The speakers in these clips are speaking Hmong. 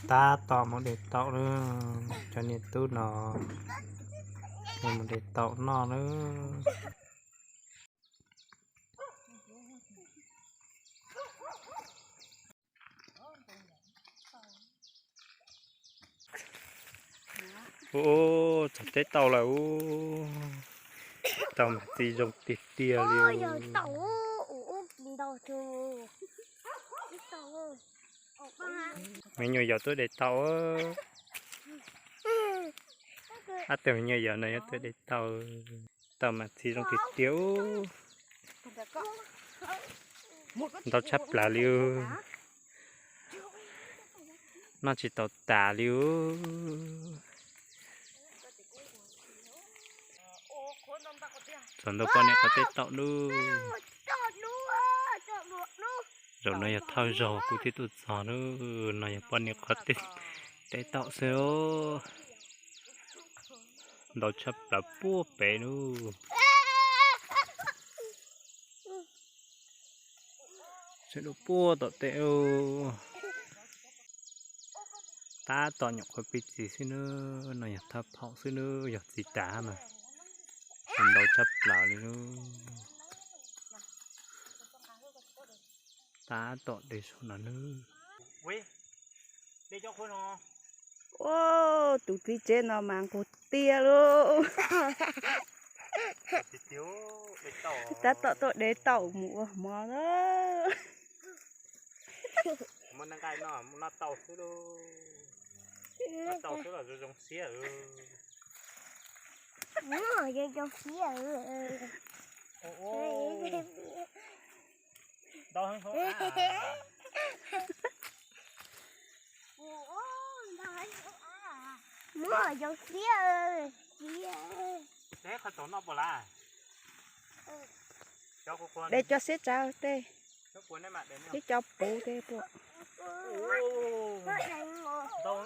Tab tom mus de taum na, cov niam tub no mus de taum noj na. Ua, txog teb taum lawm ub. Taum mas txi zoo tiag tiag li. Me nyuam yaus tuaj de taum. Ab, tus me nyuam yaus no yuav tuaj de taum. Taum mas txi zoo tiag tiag ub. Ntau tshaj plaws li ub. Noj tsis tau tas li ub. Txog ntua poj niam qhov teb taum lub. Zaum no yog thawj zaug kuv thiaj tuaj txog lub no, yog poj niam qhov teb taum xwb. Ntau tshaj plaws puag pem lub. Sawv daws puag tom tej. Tab tom nyuam qhuav pib txiv xwb nawb, no yog thawj phaum xwb nawb, yog txiv tas mas ntau tshaj plaws li nawb. Tab tom de saum no nawb. Ua, tus txiv tsev no mas nquag tiag lauj. Tab tom tuaj de taum mus ua hmo na. Muab zoo siab. De cov siab tsav tej, ib co puv tej puas. Cov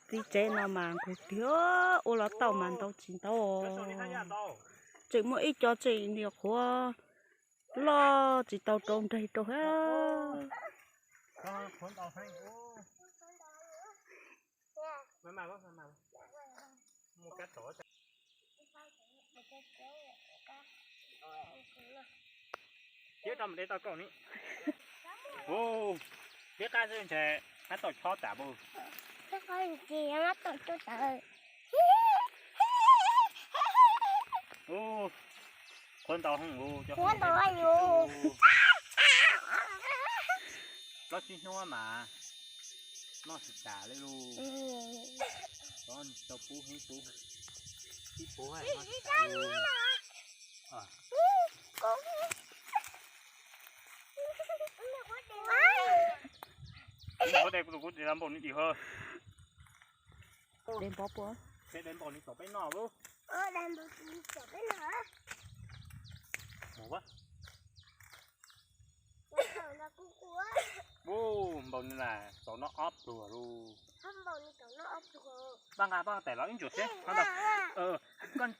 txiv tsev no mas nquag tiag, ua los taum mas ntau tsis ntau. Tseem muaj ib co tseem niam qhuav loj tsis tau rau nreg rau thiab. Liab qab xwb ntshe mab tau chob tas pub. Qhuav ntau heev, qhuav ntau heev. Plaub tsib hnub mas noj tsis tas li lauj. Tau pub heev pub, ib pub noj tsis tas li. Kuv de kuv de npaum ni dim ha. De npaum puas? De npaum ni tom peb noj lauj. Mus, npaum ni las tau noj ob pluag lauj. Pab nqa pab tais los ib ntsuas seb.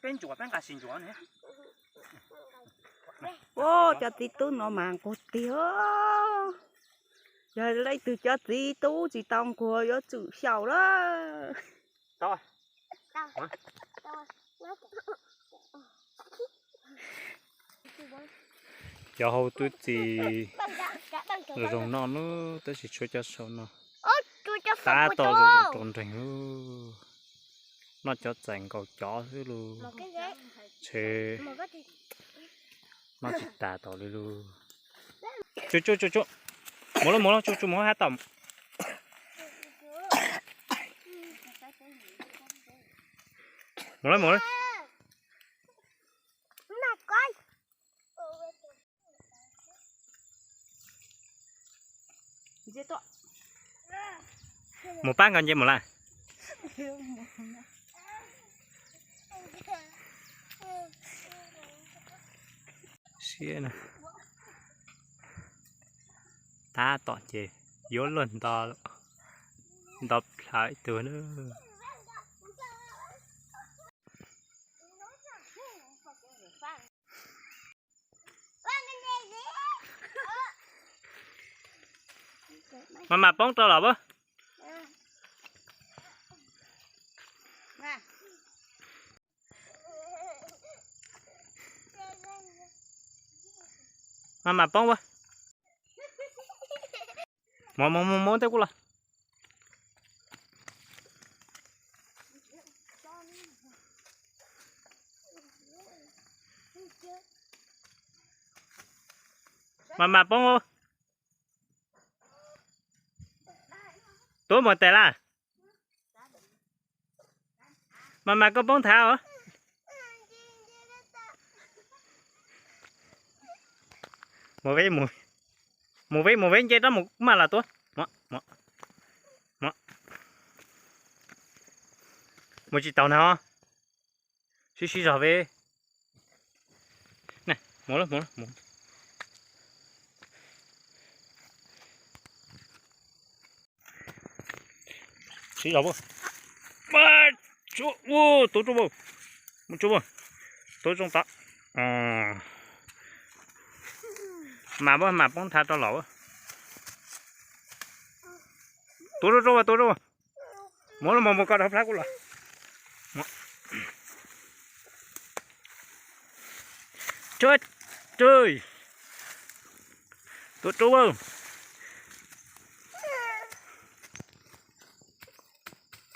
Peb ntsuas peb nqa sis ntsuas ne. Ua, cov txiv tub no mas nquag tiag. Yog leej twg cov txiv tub tsis tau nquag yuav tsum xyaum lawm. Cov hau twb txi zoo noj nawb, tab sis tshuav cov saum no tab tom zoo zoo rau nreeg lauj. Noj cov txais nkaus cov xwb lauj. Ntshe noj tsis tas tau li lauj. Tsu tsu tsu tsu. Mus lauj mus lauj, tsu tsu mus hab tom. Mus lauj mus lauj. Mus pab nkawd nce mus lawm. Siab na. Tab tom ces yuav luag nto, nto plhaw ib tug na. Mas mas poob rau los pab. Mas mas poob pab. Mus mus mus mus tej kuj los. Mas mas poob. Tuav mus tes laj. Mas mas koj poob thav os. Mus ve, mus ve mus ve nce rab mus maj los tuav. Mus tsis taus na. Sib sib zog ve. Sib zog. Tuav, tuav, tuav zoo tas. Mas pab mas poob thav rau los. Tuav rau rau tuav rau. Mus los mus mus koj dhau plab kuj los. Tuav rau.